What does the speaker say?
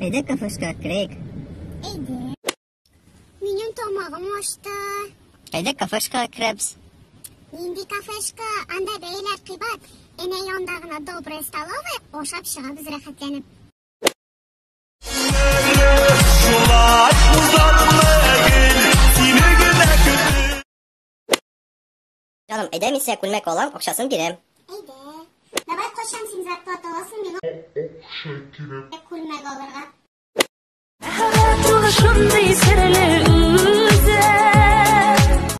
Әйдә кафешкага керик. Әйдә. Минем тамагым ачты. Әйдә кафешкага керәбез. Нинди кафешка? Анда бәяләр кыйбат. Әнә янда гына добрая столовая, ашап чыгабыз рәхәтләнеп. Җаным, әйдә мин сиңа күлмәк алам, акчасын бирәм. Әйдә. Давай кайчан син зарплата аласың, миңа Акча кирәк. күлмәк алырга. Мәхәббәт ул шундый серле.